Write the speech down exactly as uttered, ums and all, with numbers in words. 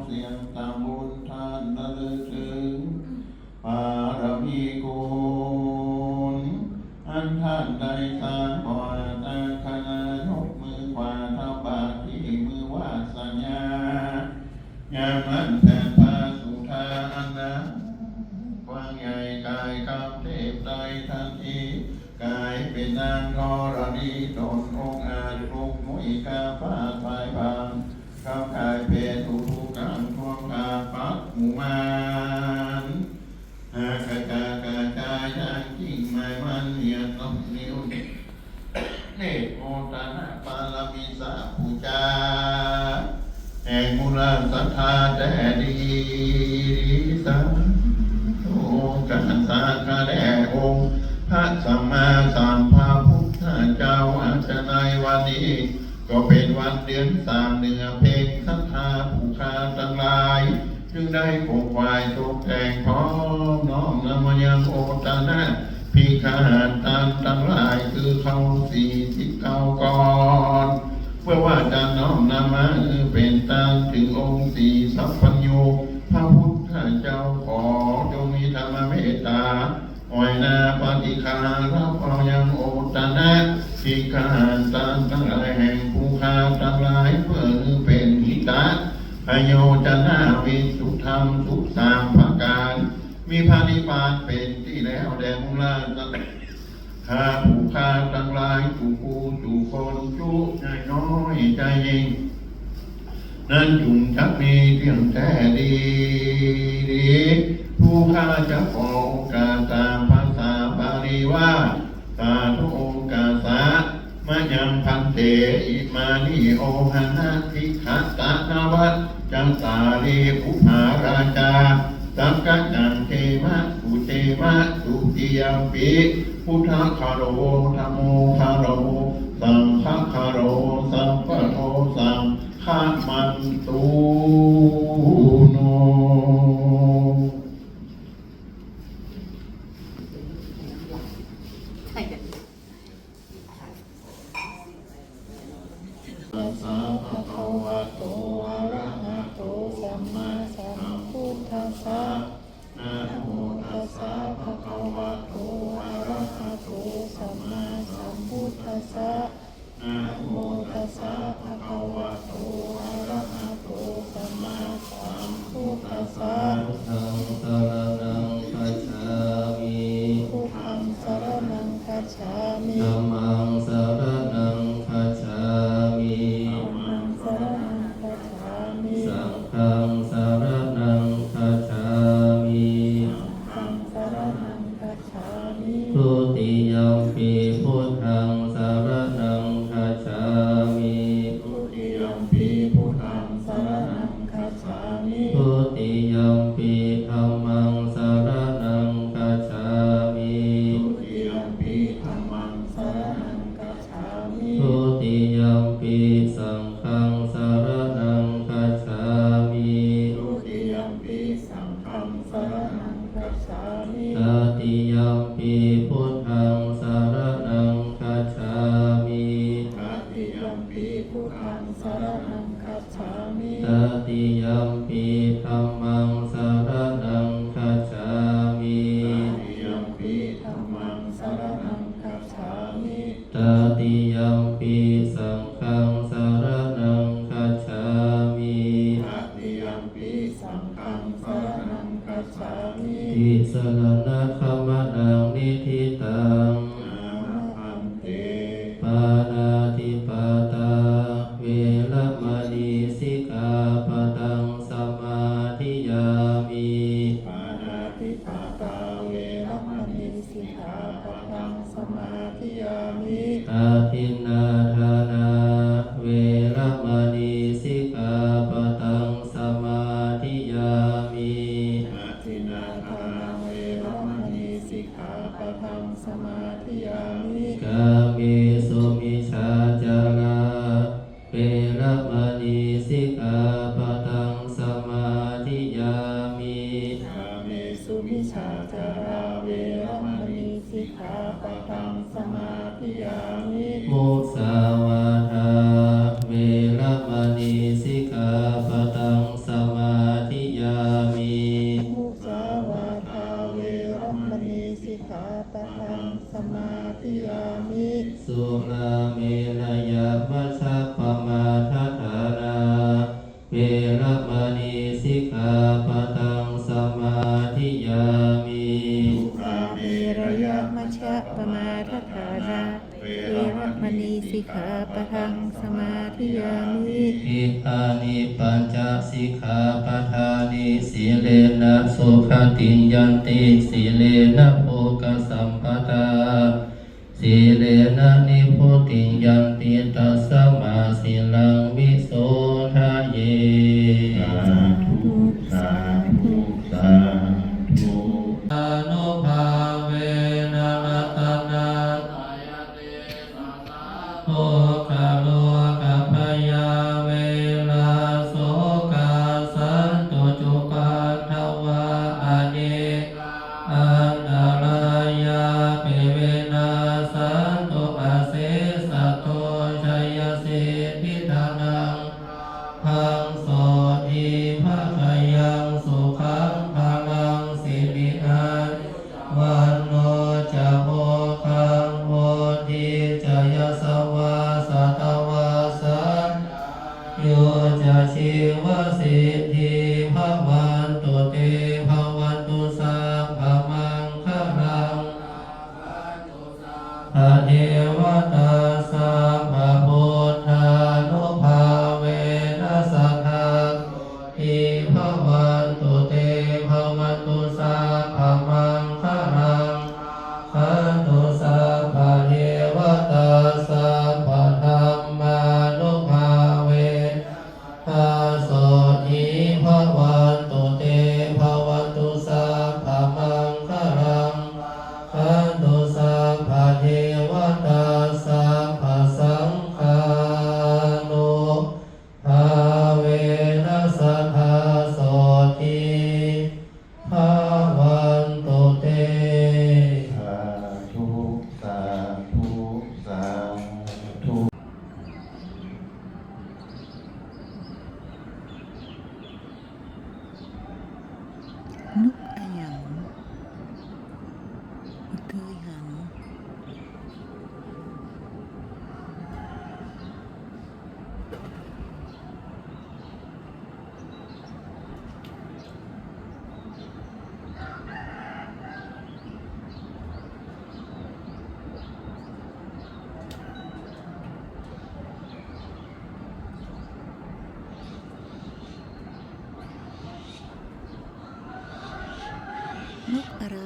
เสียงทำบุญท่านระลึกถึงบารมีคุณ อันท่านได้สร้าง ขออาราธนายกมือขวาทับบาตรที่มือวาสญา ยามนั้นแผ่นพระสุธาอันหนากว้างใหญ่กายคำเทพไตรทันที กลายเป็นนางธรณี ตนองอาจลุกมุยกาพาดสายพาน คำกายเป็นอุทุกัง ท่วมทาปักหมู่มาร หากกระจายกระจายดังกิ่งไม้มัน เหยียดต้องนิ้ว เนตรโมทนาบารมีสาธุจา แห่งมูลศรัทธาแท้ดี สาธุ การสาธุแด่องค์พระสัมมาสัมพุทธเจ้า อาจารย์ในวันนี้ ก็เป็นวันเดือนสามเดือนเพ็ญ ศรัทธาผู้ข้าทั้งหลาย จึงได้ขนขวายตกแต่งพร้อมน้อมนำมายังโอทนภิกขาท่านทั้งหลาย คือเข้าสี่สิบเก้าก้อน เพื่อว่าจะน้อมนำมาเป็นทานถึงองค์สีสัพพัญญูพระพุทธเจ้า ขอจงมีธรรมเมตตา อวยนาปฏิฆารับเอายังโอทนภิกขาท่านทั้งหลาย แห่งผู้ข้าทั้งหลาย เพื่อเป็นหิตะประโยชน์ จะนาวิสุทธังสุขสามประการ มีพระนิพพานเป็นที่แล้วแด่มูลศรัทธาผู้ข้าทั้งหลาย ทุกผู้ทุกคน จุใหญ่น้อยใหญ่ยิ่ง นั้นจุงจักมีเที่ยงแท้ดี ผู้ข้าจะขอโอกาสตามภาษาบาลีว่า สาธุโอกาสะ มะยังภันเต อิมานิ โอหะนะ สิกขาตะ นวะ จัตตาริ ปุพพาราจา สักกะจันเทวะ สุเทวะ ตุติยมปิ พุทธะคาโร ธัมโมคาโร สังฆะคาโร สัพพะโท สัง ขะมันตุโน ตัสสะภะคะวะโต อะระหะโต สัมมาสัมพุทธัสสะ นะโมตัสสะภะคะวะโต อะระหะโต สัมมาสัมพุทธัสสะ นะโมตัสสะภะคะวะโต อะระหะโต สัมมาสัมพุทธัสสะ Buddhaṃ saraṇaṃ gacchāmi. Buddhaṃ saraṇaṃ gacchāmi. Dhammaṃ saraṇaṃ gacchāmi. Dhammaṃ saraṇaṃ gacchāmi. Saṅghaṃ saraṇaṃ gacchāmi. Saṅghaṃ saraṇaṃ gacchāmi. Dutiyampi buddhaṃ saraṇaṃ gacchāmi. Dutiyampi buddhaṃ saraṇaṃ gacchāmi. Dutiyampi dhammaṃ saraṇaṃ gacchāmi. Dutiyampi dhammaṃ saraṇaṃ gacchāmi. Dutiyampi saṅghaṃ saraṇaṃ gacchāmi. Dutiyampi saṅghaṃ saraṇaṃ gacchāmi. Tatiyampi buddhaṃ saraṇaṃ gacchāmi. Tatiyampi buddhaṃ saraṇaṃ gacchāmi. Tatiyampi dhammaṃ saraṇaṃ gacchāmi. Tatiyampi dhammaṃ saraṇaṃ gacchāmi. Tatiyampi saṅghaṃ saraṇaṃ gacchāmi. Tatiyampi saṅghaṃ saraṇaṃ gacchāmi. Tisaraṇagamanaṃ niṭṭhitaṃ. Āma bhante. Pāṇātipātā veramaṇī sikkhāpadaṃ samādiyāmi. Pāṇātipātā veramaṇī sikkhāpadaṃ samādiyāmi. Adinnādānā veramaṇī sikkhāpadaṃ samādiyāmi. Adinnādānā veramaṇī sikkhāpadaṃ samādiyāmi. Kāmesu micchācārā veramaṇī sikkhāpadaṃ veramaṇī sikkhāpadaṃ samādiyāmi. Surāmerayamajjapamādaṭṭhānā veramaṇī sikkhāpadaṃ samādiyāmi. Imāni pañca sikkhāpadāni. Sīlena sugatiṃ yanti, sīlena bhogasampadā, sīlena nibbutiṃ yanti, tasmā sīlaṃ visodhaye. Sādhu, sādhu, sādhu. Ānubhāvena ratanattayate sadā dukkharogabhayā verā sokā sattu cupaddavā anekā antarāyāpi vinassantu asesato. Jayasiddhi dhanaṃ lābhaṃ sotthi bhāgyaṃ sukhaṃ balaṃ siri āyu ca vaṇṇo ca bhogaṃ vuḍḍhī ca yasavā satavassā ca āyū ca jīvasiddhī bhavantu te. Bhavatu sabbamaṅgalaṃ rakkhantu sabbadevatā sabbabuddhānubhāvena sadā sotthī bhavantu te. Bhavatu sabbamaṅgalaṃ rakkhantu sabbadevatā sabbadhammānubhāvena sadā sotthī bhavantu te. Bhavatu sabbamaṅgalaṃ rakkhantu sabbadevatā sabbasaṅghānubhāvena sadā sotthī bhavantu te. Sādhu, sādhu, sādhu. ນົກອາຫຍັງ? ບໍ່ເຄີຍຫັນ. ນົກອະໄລ?